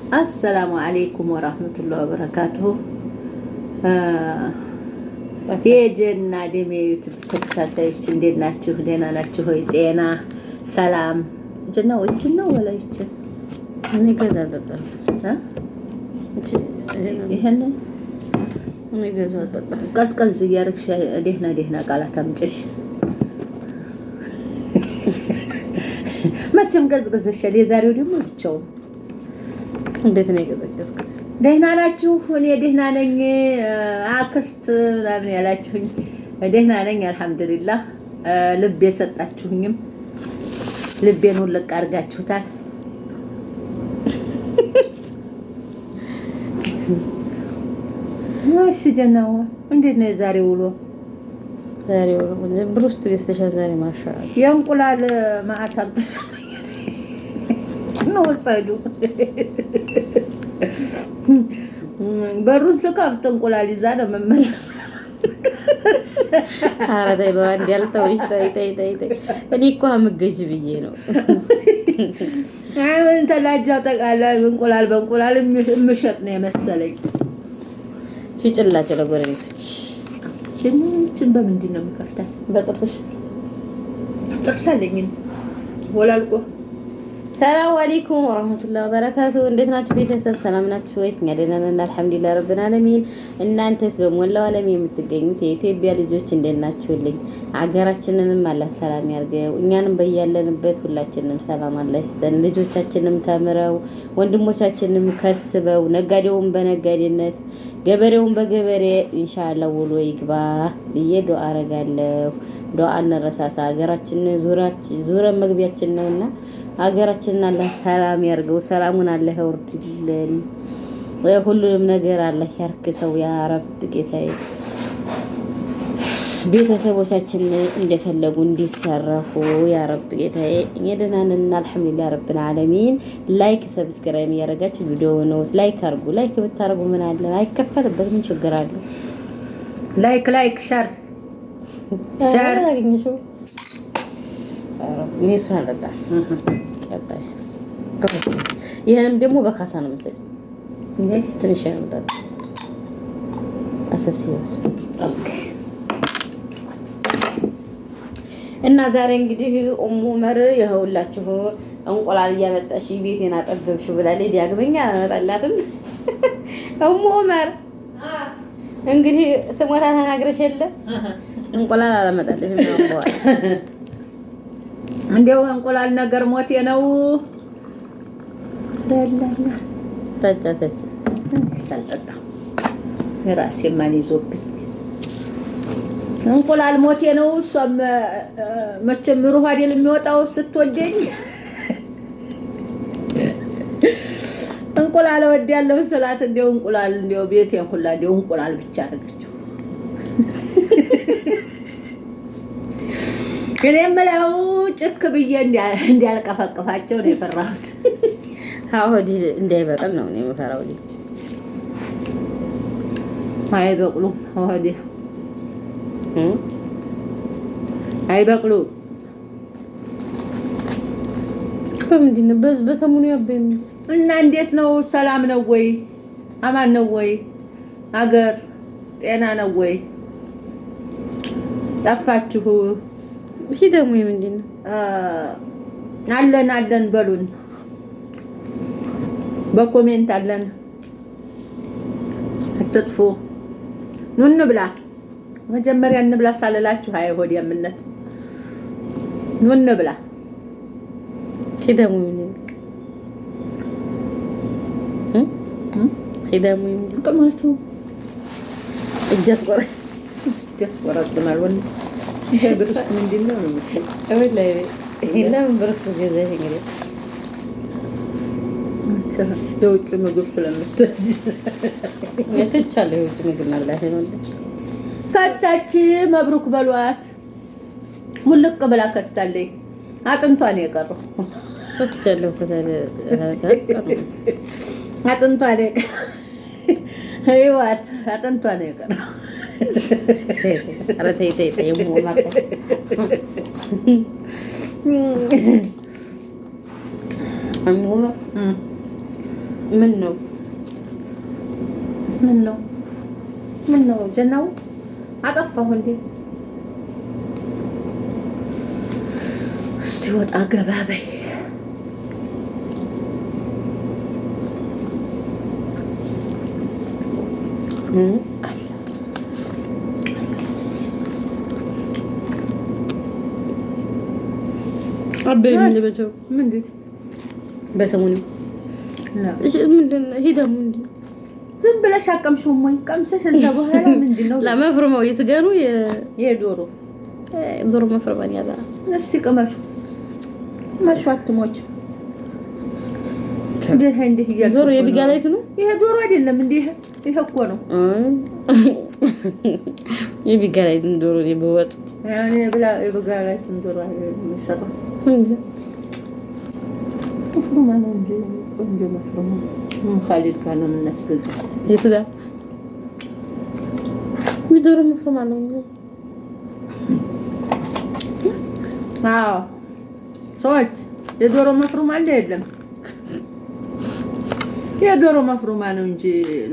السلام عليكم ورحمة الله وبركاته። የጀና ደሜ YouTube ተከታታዮች እንዴት ናችሁ? ደህና ናችሁ ሆይ? ጤና ሰላም ጀና ወችን ነው ወላ ይችን እኔ ገዛ አልጠጣም። ይሄንን እኔ ገዛ አልጠጣም። ቀዝቀዝ እያደረግሽ ደህና ደህና ቃላት አምጭሽ። መቼም ቀዝቅዘሻል። የዛሬው ደግሞ ብቻውን እንዴት ነው የቀዘቀዝኩት? ደህና ናችሁ? እኔ ደህና ነኝ። አክስት ምናምን ያላችሁኝ ደህና ነኝ፣ አልሐምዱሊላህ። ልብ የሰጣችሁኝም ልቤን ውልቅ አድርጋችሁታል። እሺ ጀናዋ እንዴት ነው የዛሬው ውሎ? ዛሬ ውሎ ብሩስት ገዝተሻል ዛሬ ማሻአላ። የእንቁላል ማአት አምጥተሽ ነው ወሰዱ። በሩን ስከፍት እንቁላል ይዛ ነው የምመለሰው። ኧረ ተይ በአንድ ያልተውሽ፣ ተይ ተይ ተይ ተይ። እኔ እኮ አምገዥ ብዬ ነው። አሁን ተላጃው ጠቃላ እንቁላል በእንቁላል የምሸጥ ነው የመሰለኝ። ሽጭላቸው ለጎረቤቶች። ድንችን በምንድን ነው የምከፍታት? በጥርስሽ። ጥርስ አለኝ ወላልቆ። ሰላም አለይኩም ወራህመቱላሂ ወበረካቱ። እንዴት ናችሁ ቤተሰብ? ሰላም ናችሁ ወይ? እኛ ደህና ነን አልሐምዱሊላህ ረብል ዓለሚን። እናንተስ በሞላው ዓለም የምትገኙት የኢትዮጵያ ልጆች እንዴት ናችሁልኝ? አገራችንንም አላህ ሰላም ያርገው፣ እኛንም በያለንበት ሁላችንም ሰላም አላህ ይስጠን። ልጆቻችንም ተምረው ወንድሞቻችንም ከስበው ነጋዴውን በነጋዴነት ገበሬውን በገበሬ ኢንሻአላህ ውሎ ይግባ ብዬ ዱአ አረጋለሁ። ዱአ እንረሳሳ። ሀገራችን ዙረን መግቢያችን ነውና ሀገራችንን አላህ ሰላም ያርገው። ሰላሙን አላህ ያውርድልን። ሁሉንም ነገር አላህ ያርክሰው። ያ ረብ ጌታዬ፣ ቤተሰቦቻችን እንደፈለጉ እንዲሰረፉ ያ ረብ ጌታዬ። እኛ ደህና ነን አልሐምዱሊላህ ረብል ዓለሚን። Like subscribe እያደረጋችሁ ቪዲዮ ነው like አርጉ። Like ብታርጉ ምን አለ? አይከፈልበት፣ ምን ችግር አለው? Like like share share። አገኘሽው? እኔ እሱን አልጠጣም። ጠጣ። ይህንም ደግሞ በካሳ ነው የምሰጪው። ትንሽ ነው የምጠጣው። አሰስየው Okay። እና ዛሬ እንግዲህ ኡሙ ዑመር ይኸውላችሁ እንቁላል እያመጣሽ ቤቴን አጠበብሽው ብላለች። ዳግመኛ አላመጣላትም። ኡሙ ዑመር እንግዲህ ስሞታ ተናግረሽ የለ እንቁላል አላመጣልሽም ነው በኋላ። እንዲያው እንቁላል ነገር ሞቴ ነው። ላላላ ተጫ ተጫ። ሳልጠጣ የራሴ ማን ይዞብኝ እንቁላል ሞቴ ነው። እሷም መቼም ሩህ አይደል የሚወጣው ስትወደኝ እንቁላል እወዳለሁ ስላት እንዲያው እንቁላል እንዲያው ቤቴን ሁላ እንዲያው እንቁላል ብቻ አደረገችው። እኔ የምለው ጭክ ብዬ እንዲያልቀፈቅፋቸው ነው የፈራሁት። አዎ እንዳይበቅል ነው እኔ የምፈራው። አይበቅሉም፣ ሆዴ አይበቅሉም። በምንድን ነው በሰሙኑ ያበይ? እና እንዴት ነው? ሰላም ነው ወይ? አማን ነው ወይ? አገር ጤና ነው ወይ? ጠፋችሁ። ይሄ ደግሞ የምንድን ነው? አለን አለን በሉን፣ በ comment አለን። አትጥፉ። ኑ እንብላ። መጀመሪያ እንብላ ሳልላችሁ አይ ሆድ የምነት ኑ እንብላ። ይሄ ደግሞ የምንድን ነው? ይሄ ደግሞ የምንድን ነው? ቅማቹ። እጅ አስቆረ ያስቆረጥማል። ወንድ ይሄ ብርስት ምንድን ነው ነው የምትለው? ወላሂ ለምን ብርስት ገዛሽ? እንግዲህ የውጭ ምግብ ስለምትወጂ። ትቻለሁ። የውጭ ምግብ መብላት ነው። ከሳች መብሩክ በሏት። ሙልቅ ብላ ከስታለች። አጥንቷ ነው የቀረው። ከስቻለሁ እኮ ታዲያ። አጥንቷ ነው የቀረው። ይዋት አጥንቷ ነው የቀረው። ኧረ ተይ ተይ ተይ፣ እሙ ዑመር ተይ። እሙ ዑመር። ምን ነው? ምን ነው? ምን ነው ጀናው አጠፋሁ እንዴ? እስቲ ወጣ ገባ በይ። አለ። አበይ ምን በቸው? ምንድን? በሰሙኑ። ነው? እሺ፣ ምንድን ነው ይሄ ደግሞ? ምንድን ነው? ዝም ብለሽ አቀምሽውም ወይ ቀምሰሽ እዛ በኋላ ምንድን ነው? لا መፍርመው የስጋ ነው? የዶሮ። የዶሮ መፍርመን ያዛ። እስቲ ቅመሹ፣ ቅመሹ፣ አትሞች። እንዲህ እንዲህ እያልሽ ዶሮ እኮ ነው። የቢጋላይቱ ነው። ይሄ ዶሮ አይደለም እንዴ? ይሄ እኮ ነው። የቢጋላይቱን ዶሮ እኔ በወጥ ያኔ ብላ የቢጋላይቱን ዶሮ የሚሰጠው መፍሩማ ነው እንጂ ቆንጆ መፍሩማ ካሊድ ጋር ነው የምናስገዛው። የስጋ የዶሮ መፍርማ ነው እንጂ። አዎ፣ ሰዎች የዶሮ መፍሩማ አለ የለም? የዶሮ መፍሩማ ነው እንጂ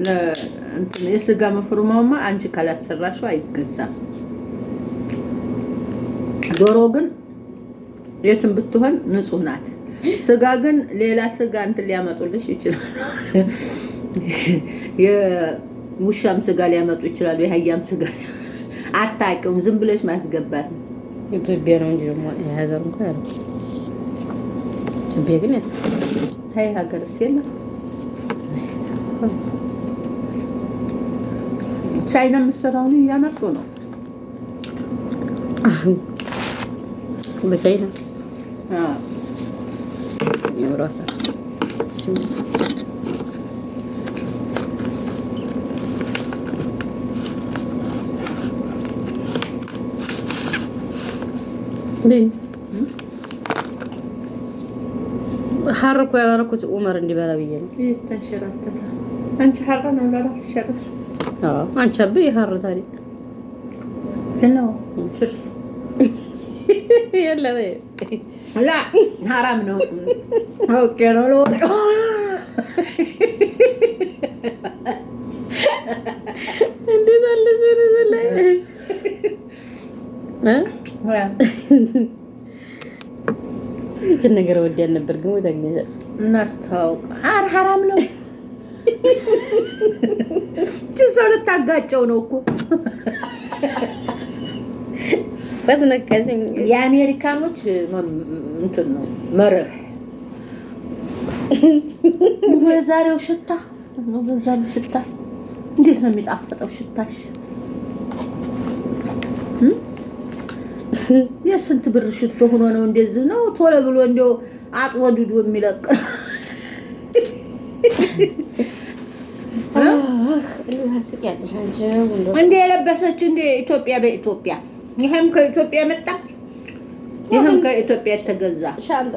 ለእንትን የስጋ መፍሩማውማ አንቺ ካላሰራሽው አይገዛም። ዶሮ ግን የትም ብትሆን ንጹህ ናት። ስጋ ግን ሌላ ስጋ እንትን ሊያመጡልሽ ይችላል። የውሻም ስጋ ሊያመጡ ይችላሉ። የአህያም ስጋ አታውቂውም። ዝም ብለሽ ማስገባት ነው። ኢትዮጵያ ነው እንጂ ደግሞ የሀገር እንኳን ያለው ኢትዮጵያ ግን ያስ ሀይ ሀገርስ የለም። ቻይና የምትሰራውን እያመጡ ነው። በቻይና አዎ። የብራሳ ሀር እኮ ያላረኩት ኡመር እንዲበላ ብዬ ነው። እየተንሸራተተ አንቺ ሀራ ነው ለራስሽ ያደረግሽው። አዎ፣ አንቺ አብይ ሀር ታዲያ። ነው ስርስ። የለ። ላ ሀራም ነው። Okay ነው ለወሬው። እንዴት አለሽ? ወደ ላይ እ ይችን ነገር ወዲያን ነበር ግን ወይ ታገኘሻል። እናስተዋውቅ ሀር ሀራም ነው። እቺ ሰው ልታጋጨው ነው እኮ። በትነካሽኝ። የአሜሪካኖች እንትን ነው መርህ ነው። የዛሬው ሽታ ነው። በዛሬው ሽታ እንዴት ነው የሚጣፍጠው ሽታሽ? የስንት ብር ሽቶ ሆኖ ነው እንደዚህ ነው ቶሎ ብሎ እንደው አጥወድዶ የሚለቅ ነው። ታስቂያለሽ አንቺ እንደው። እንደ የለበሰችው እንደ ኢትዮጵያ በኢትዮጵያ ይሄም ከኢትዮጵያ መጣ፣ ይሄም ከኢትዮጵያ የተገዛ። ሻንጣ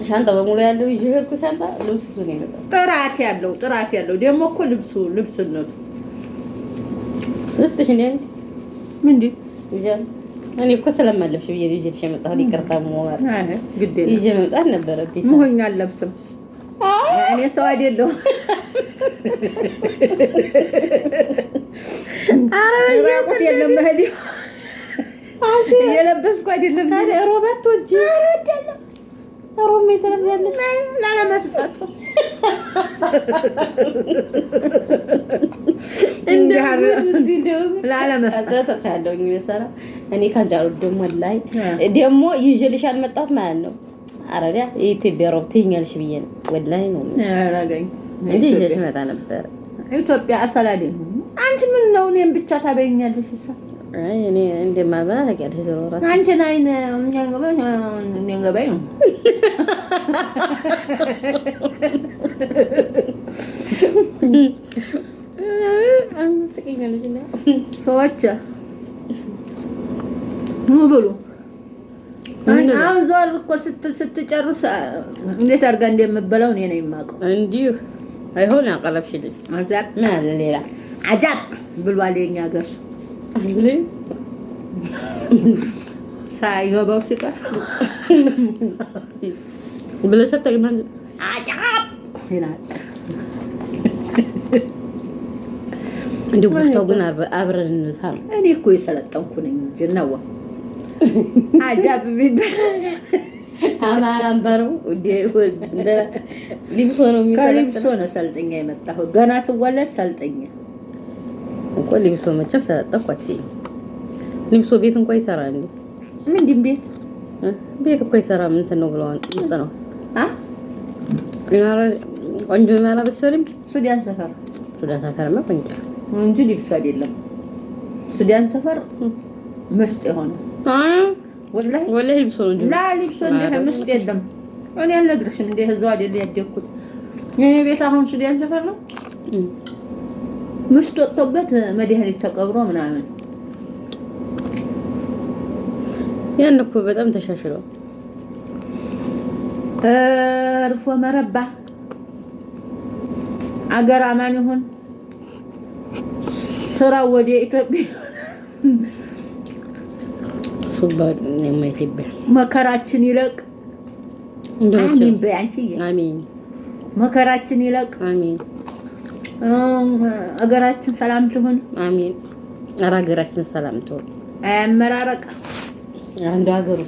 ሻንጣ በሙሉ ያለው ይዤ ሄድኩ። ሻንጣ ልብስ እሱ ነው የመጣው። ጥራት ያለው፣ ጥራት ያለው ደግሞ እኮ ልብሱ ልብስነቱ። ልስጥሽ እንዴ? አንድ ምንድን? ይዤ እኔ እኮ ስለማለብሽ ብዬ ነው ይዤልሽ የመጣሁት። ይቅርታ ሞር። አይ ግድ የለም። ይዤ መምጣት ነበረብኝ። መሆኛ አልለብስም እኔ ሰው አይደለሁም። ራቁት የለም መሄድ እየለበስኩ አይደለም። ታዲያ ሮብ አትወጂም? ሮብ ምን ትለብሻለሽ? ላለመስጠት። ላለመስጠት። እሰጥሻለሁኝ መሰራ እኔ ከአንቺ አልወድም ወላሂ። ደግሞ ይዤልሽ ያልመጣሁት ማለት ነው። አረዲያ የኢትዮጵያ ሮብ ትይኛለሽ ብዬ ነው ወላሂ ነው የምልሽ አላገኝ እንጂ ይዤልሽ እመጣ ነበር። ኢትዮጵያ አሰላዴ ነው። አንቺ ምን ነው እኔን ብቻ ታበይኛለሽ? እሳ አይ እኔ እንደማልበላ ታውቂያለሽ። ዞሮ እራሱ አንቺን አይን እኔን ገባኝ ነው። ትስቂኛለሽ እና ሰዎች ኑ ብሉ። አሁን ዞር እኮ ስትል ስትጨርስ እንዴት አድርጋ እንደምበላው እኔ ነኝ የማውቀው። እንዲሁ አይሆን ያቀረብሽልኝ። አጃብ። ምን አለ ሌላ? አጃብ ብሏል የኛ ሀገር ሰው ሳይገባው ሲቀር። ብለሽ አታውቂም አንቺ? አጃብ ይላል። እንዲሁ ጉፍታው ግን አብረን እንልፋ ነው። እኔ እኮ የሰለጠንኩ ነኝ እንጂ ነዋ አጃብ ቢባል አማራም በረው ሊብሶ ነው የሚሰለጥነው። ከሊብሶ ነው ሰልጥኛ የመጣሁ። ገና ስወለድ ሰልጥኛ እኮ ሊብሶ መቼም ሰለጠንኩ አትይኝ። ሊብሶ ቤት እንኳ ይሰራል እንዴ? ምንድን ቤት ቤት እኮ ይሰራም እንትን ነው ብለዋል። ውስጥ ነው አ ቆንጆ ይማራ ብትሰሪም ሱዳን ሰፈር ሱዳን ሰፈርማ ቆንጆ እንጂ ሊብሶ አይደለም። ሱዳን ሰፈር ምስጥ የሆነ ወላሂ ወላሂ ሊብሶ ነው እንጂ ላ ሊብሶ እንደ ምስጥ የለም። እኔ አልነግርሽም። እንደ እዛው አይደል ያደግኩት። የእኔ ቤት አሁን ሱዳን ሰፈር ነው። ምስጥ ወጥቶበት መድኃኒት ተቀብሮ ምናምን ያን እኮ በጣም ተሻሽሏል። እርፎ መረባ አገር አማን ይሁን። ስራው ወደ ኢትዮጵያ መከራችን ይለቅ። አሚን በይ አንቺዬ። አሚን። መከራችን ይለቅ። አሚን። አገራችን ሰላም ትሁን። አሚን። ኧረ ሀገራችን ሰላም ትሁን። አያመራረቅ። አንዱ ሀገሩ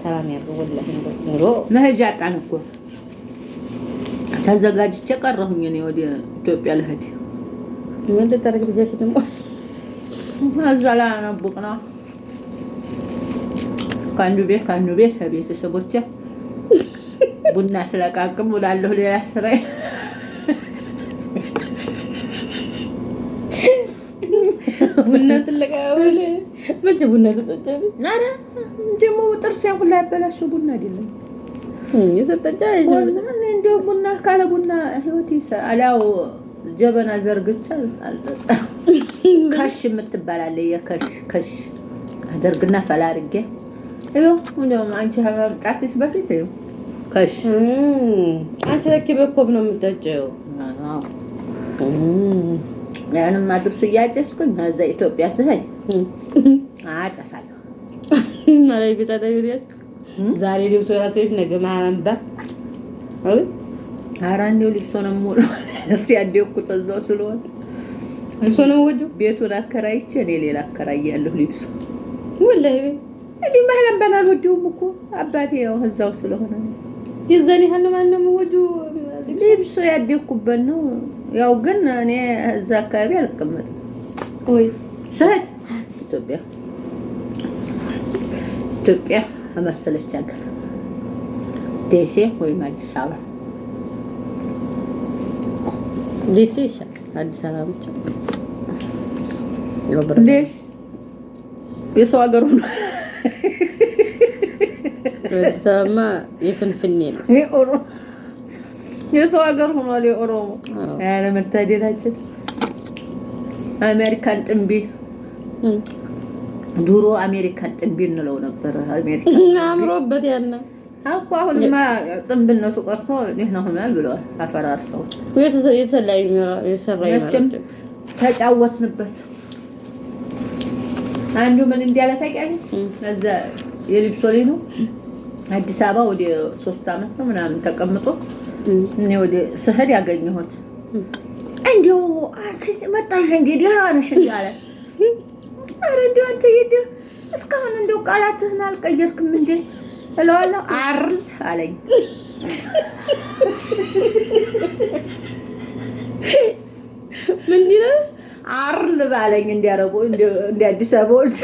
ሰላም ያድርግ። ወላሂ ኑሮ መሄጃ አጣን እኮ ተዘጋጅቼ ቀረሁኝ እኔ ወደ ኢትዮጵያ ልሄድ። ምን ልታደርግ ልጃሽ ደግሞ እዛ ላነቡቅ ነው ከአንዱ ቤት ከአንዱ ቤት ከቤተሰቦቼ ቡና ስለቃቅም ውላለሁ። ሌላ ስራ ቡና ስለቃቅም መቼ ቡና ትጠጫለሽ? ኧረ ደግሞ ጥርሴን ሁላ ያበላሸው ቡና አይደለም። እንደው ቡና ካለ ቡና ህይወት አላው ጀበና ዘርግቻ አልጠጣም። ከሽ የምትባል የከሽ ከሽ አደርግና ፈላ አድርጌ ይኸው እንደውም አንቺ ከመምጣትሽ በፊት ይኸው ከሽ አንቺ ለኪ በኮብ ነው የምጠጪው። ያንም አድርስ እያጨስኩኝ እዛ ኢትዮጵያ ስሄድ አጨሳለሁ። ዛሬ ልብሶ ራሴሽ ነገ ማንባ ኧረ እንደው ልብሶ ነው የምውለው። ያደግኩት እዛው ስለሆነ ልብሶ ነው የምወጂው። ቤቱን አከራይቼ እኔ ሌላ አከራያለሁ። ልብሶ ወላሂ እኔ ማህለምበን አልወደውም እኮ አባቴ ያው እዛው ስለሆነ የዛን ያህል ነው ማለት ነው የምወጂው። ልብሶ ያደግኩበት ነው። ያው ግን እኔ እዛ አካባቢ አልቀመጥም ወይ ስሄድ ኢትዮጵያ ኢትዮጵያ መሰለች ሀገር ደሴ ወይም አዲስ አበባ ደሴ ይሻላል አዲስ አበባ ብቻ ደስ የሰው ሀገር ሆኖ አዲስ አበባማ የፍንፍኔ ነው። የሰው ሀገር ሆኗል። የኦሮሞ ያለመታደላችን አሜሪካን ጥንቢ ድሮ አሜሪካን ጥንቢ እንለው ነበር። አሜሪካን አምሮበት ያነ እኮ አሁንማ ጥንብነቱ ቀርቶ ደህና ሆኗል ብለዋል። አፈራርሰው መቼም ተጫወትንበት። አንዱ ምን እንዲያለ ታውቂያለሽ? እዛ የሊብሶ ላይ ነው አዲስ አበባ ወደ 3 ዓመት ነው ምናምን ተቀምጦ እኔ ወደ ስሄድ ያገኘሁት እንዲያው አንቺ መጣሽ እንዴ ደህና ነሽ እንዴ አለ። ኧረ እንዲያው አንተ የደ እስካሁን እንዲያው ቃላትህን አልቀየርክም እንዴ እለዋለሁ። አርል አለኝ። ምንድን ነው አርል ባለኝ እንዲያረጉ እንደ አዲስ አበባዎች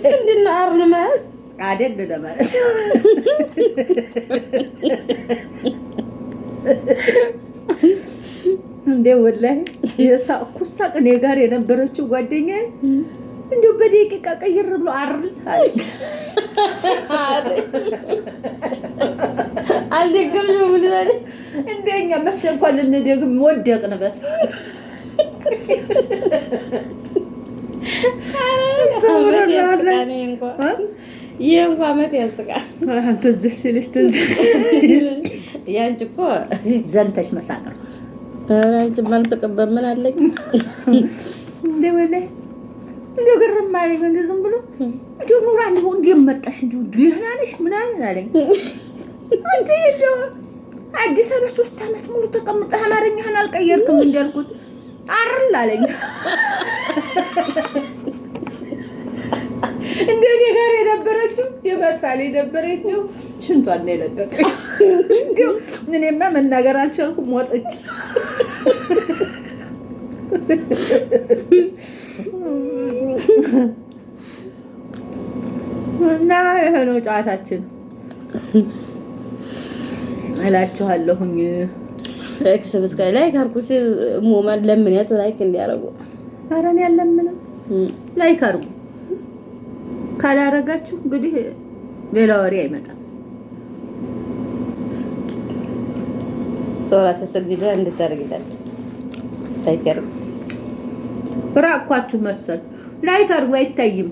ምንድን ነው አርል ማለት? አደል ለማለት እንዴ ወላሂ የሳቅኩት ሳቅ እኔ ጋር የነበረችው ጓደኛዬ እንዲሁ በደቂቃ ቀይር ብሎ አርል አለኝ። አልደገምሽም? ምን ዛሬ እንደኛ መቼ እንኳን ልንደግም ወደቅን። በስ ይህ እንኳ አመት ያስቃል። ትዝ ሲልሽ ትዝ ያንቺ እኮ ዘንተሽ መሳቅ ነው። ኧረ አንቺ የማልስቅበት ምን አለኝ? እንደ ወላሂ እንደው ግርም አለኝ። እንደው ዝም ብሎ እንደው ኑራ እንደው እንዴት መጣሽ እንደው ደህና ነሽ ምናምን አለኝ። አንተ እንደው አዲስ አበባ 3 ዓመት ሙሉ ተቀምጠህ አማርኛህን አልቀየርክም እንዳልኩት አርል አለኝ። እንደ እኔ ጋር የነበረችው የመሳሌ የነበረች ነው። ሽንቷን ነው የለቀቀኝ። እንዲያው እኔማ መናገር አልቻልኩም። ወጥች። እና ይሄ ነው ጨዋታችን እላችኋለሁኝ። Like, subscribe, like አድርጉ። ሞማን ለምንያቱ like እንዲያደርጉ። ኧረ እኔ አልለምንም። Like አድርጉ። ካላረጋችሁ እንግዲህ ሌላ ወሬ አይመጣም። ሶራ ስትሰግጂ ዱዓ እንድታደርግላችሁ like አድርጉ። ራቅኳችሁ መሰል። Like አድርጉ፣ አይታይም።